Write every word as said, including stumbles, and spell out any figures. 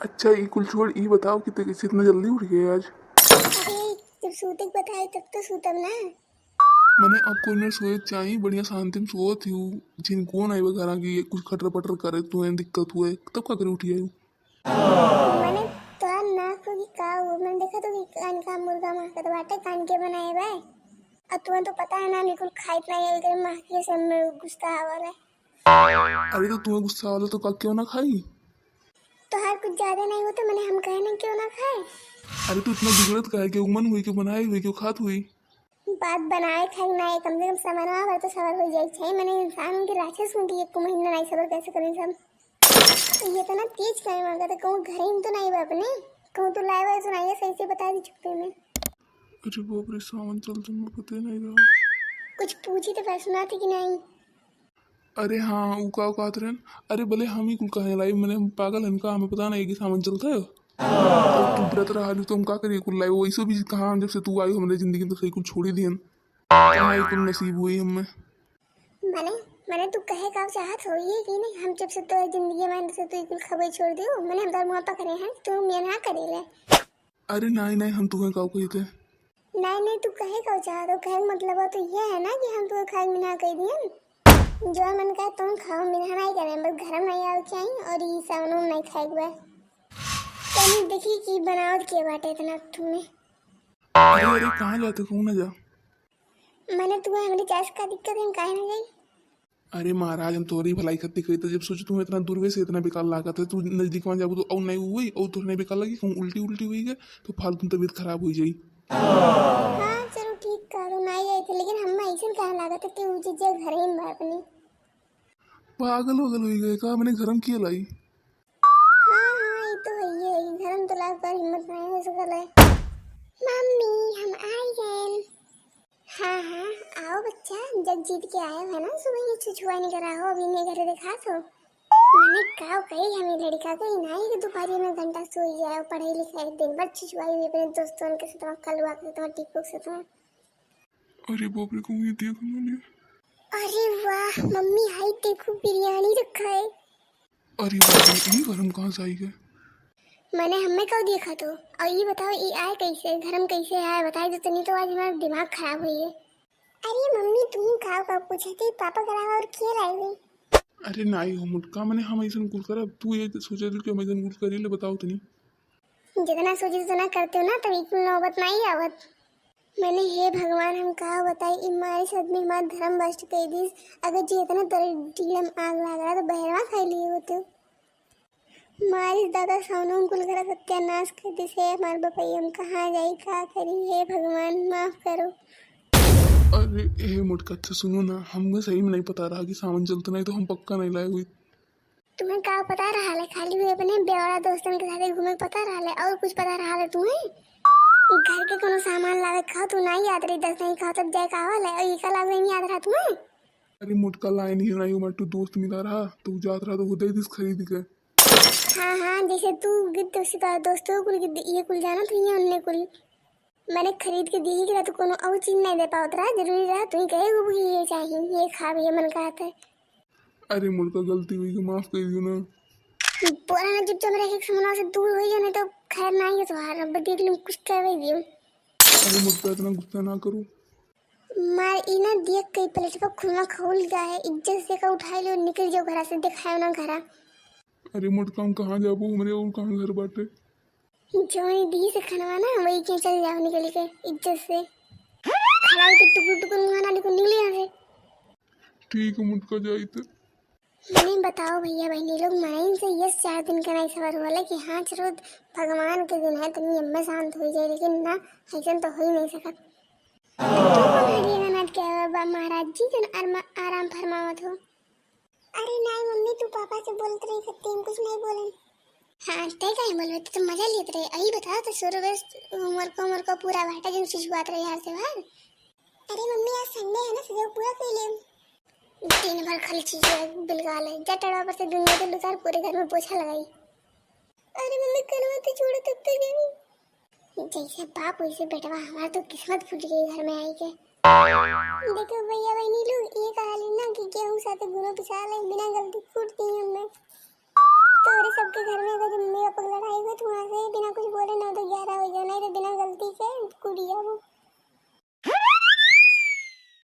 अच्छा, ई कुल छोड़, ई बताओ कि ते कैसे इतना जल्दी उठ गए आज? अरे, जब सूते के बताए तब तो सूतब ना। मने अब कुल में सोए के चाही, बढ़िया शांति में सोवत ही हूँ। जिन कौन आई घरा की कुछ खटर पटर करे, तू दिक्कत हुए, तब का करे उठी आई? मने तोहार नाक हो कि का हो? मने देखा तो कि कान का मुर्गा महकत बाटे, कान के बनाए बा। और तुम्हें तो पता है ना, बिल्कुल खाइत नहीं है, इधर महकिए से हमें गुस्सा आवल है। अरे तो तुम्हें गुस्सा आवल तो का क्यों ना खाई? तोहार कुछ ज्यादा नहीं हो तो मने हम कहे ना क्यों ना खाए? अरे तो इतना बिगड़त का है कि उमन हुई, क्यों बनाए हुई, क्यों खात हुई? बात बनाए खाए ना है, कम से कम समनवा भर तो सबर हो जाए चाहिए। मने इंसान हूँ कि राक्षस हूँ कि एक महीना नहीं सबर कैसे करें सब? ये तो ना तेज काहे मांगा था, कहूँ घर ही तो नहीं बा अपने, कहूँ तो लाए वाले सुनाइए सही से बता दी चुपके में। अरे बाप रे, सावन चलते में पते नहीं रहा। कुछ पूछी तो फिर सुनाते कि नहीं? अरे हाँ, उ का कहत रहन? अरे भले हम ही कुल कहे लाई, मने हम पागल हन का? हमें पता नहीं कि सावन चलता है। अब तू व्रत रहा, तो हम का करिए कुल लाई? वैसे भी कहाँ, जब से तू आई हमरे जिंदगी में, तो सही कुल छोड़ी दियन। कहाँ ये कुल नसीब हुई हमें? मने, मने तू कहे का चाहत हो ये कि नहीं, हम जब से तो जिंदगी में से तू कुल खबर छोड़ दियो, मने हम धर्म पकड़े हैं, तू मेरा ना करे ले। अरे नहीं, नहीं, हम तुम्हें का कही थे? नहीं, नहीं, तू कहे का चाहत हो? कहे का मतलब तो ये है ना कि हम तुम्हें खाए में ना कह दियन। जो मन का तुम खाओ, मिनहा नहीं करे, बस घर में नहीं आओ चाहिए और ये सावन में नहीं खाए के बा। तनी देखी कि बनावत के बाटे इतना तुम्हें। अरे, अरे, कहाँ जाते, कहूँ ना जा। मने तुम्हें हमारी चास का दिक्कत है, हम काहे ना जाई? अरे महाराज, हम तोहरी भलाई खातिर कही, तो जब सोचो तुम्हें इतना दूर से इतना बेकार लागत है, तू नजदीक में जाबू तो और नहीं हुई, और तोहरे नहीं बेकार लगी, कहूँ उल्टी उल्टी हुई है, तो फालतू में तबीयत खराब हो जाई। हाँ, चलो ठीक करो, ना ही आई थे, लेकिन हम ऐसे कहाँ लागत है कि उ चीज घर ही में बा अपनी। पागल वगल हो गए का? मैंने घर में किया लाई? हाँ, हाँ, ये तो है, ये है, घर में तो लाग पर हिम्मत नहीं हो सकल है। मम्मी, हम आ गए। हाँ, हाँ, आओ बच्चा, जग जीत के आए हो ना, सुबह ये छुछुआ नहीं करा हो, अभी नहीं घरे दिखा सो। मैंने का कही हमें लड़का के, इनाई के दोपहरी में घंटा सोई जाए, पढ़ाई लिखाई दिन भर छुछुआई हुई अपने दोस्तों के साथ, कलुआ के साथ, टीपू के साथ। अरे बाप रे, कहूँ ये देख ना लिया। अरे वाह मम्मी, हाय देखो बिरयानी रखा है। अरे बाप रे, ई गरम कहाँ से आई है? मने हमें कब देखा तो? और ये बताओ, ये आए कैसे, घर में कैसे आए, बताई तो तनी तो आज हमारा दिमाग खराब हुई है। अरे मम्मी, तुम का का पूछे थे, पापा के अलावा और के लाई हुई? अरे नाई हो मोटका, मने हम ऐसन कुल करब, तू ये सोचे तू कि हम ऐसन कुल करी ले, बताओ तनी। जितना सोची उतना करते हो ना, तब इतनी नौबत नहीं आवत। मने हे भगवान, हम का बताई, ई मारिस आदमी हमार धर्म भ्रष्ट कई दिस। अगर जे इतना तोरे डीलम आग लाग रहा तो बहरवा खाई लिए होते। मारिस दादा साउनो कुल घर सत्यानाश कर दिस। हे हमार बपई, हम कहाँ जाई, का करी? हे भगवान, माफ करो। अरे हे मोटका, अच्छा सुनो ना, हमको सही में नहीं पता रहा कि सावन चलते नहीं तो हम पक्का नहीं लाए हुई। तुम्हें का पता रहा ले? खाली हुए अपने बेवड़ा दोस्तन के साथे घूमे के पता रहा ले, और कुछ पता रहा ले तुम्हें? घर के कोनो सामान लावे खाओ, तू ना याद रही, दस नहीं खाओ तब जाए का वाले, और ये का लावे नहीं याद रहा तुम्हें? अरे मोटका लाए नहीं रही हूँ, मैं तो दोस्त मिला रहा, तो जात रहा तो वो दे दिस खरीद के। हाँ, हाँ, जैसे तू गिद्ध उसी तरह दोस्तों कुल गिद्ध, ये कुल जाना तो ये उनने कुल। मैंने खरीद के दी ही कि रहा, तो कोनो और चीज नहीं दे पावत रहा, जरूरी रहा तू ही कहे वो ये चाहिए, ये खा, ये मन कहत है। अरे मोटका, गलती हुई तो माफ कर दियो ना। बोला ना, चुपचाप रह के समनवा से दूर हो जाने तो खैर ना ही है तुम्हारा, अब देख लूँ कुछ कहवे दियो। अरे मोटका, इतना गुस्सा ना करो। मार ई ना देख कई प्लेट पर खुला खोल गया है, इज्जत से का उठाई लो, निकल जाओ घरा से, दिखाओ ना घरा। अरे मोटका, हम कहाँ जाबो, हमरे और कहाँ घर बाटे? जौन दी से खनवा ना, वही के चल जाओ निकल के इज्जत से। खराई के टुकुर टुकुर मुँह ना निकल, निकल यहाँ से। ठीक है मोटका, जाइत। मने बताओ भैया बहनी लोग, मनाइन से ये चार दिन का नहीं सबर होला कि हाँ चलो भगवान के दिन है, तनी अम्मा शांत हो जाए, लेकिन ना, ऐसा तो हो ही नहीं सकत। तो तुम्हारी ननद के बा महाराज जी जन आराम फरमावत हो। अरे नाई मम्मी, तू पापा से बोलत रही, सत्य हम कुछ नहीं बोले। हाँ, ते काहे बोलबे, ते तो मजा लेत रहे। अही बताओ तो सूर्य उमर को, उमर को पूरा बाटा जन सिझुआत रहे यार से बाहर। अरे मम्मी, आज संडे है ना, सजा पूरा कर ले। दिन भर खाली चीज बिलगाल है, जा टड़वा पर से दुनिया के लुकार पूरे घर में पोछा लगाई। अरे मम्मी, कनवा तो छोड़ो, तब तक जानी। जैसे बाप वैसे बेटवा, हमार तो किस्मत फूट गई घर में आई के। देखो भैया बहनी लोग, ये कहा ली ना कि गेहूं साथे गुनो पिसा ले, बिना गलती फूट दी हमने। तोरे सबके घर में अगर मम्मी पापा की लड़ाई बुढ़िया वो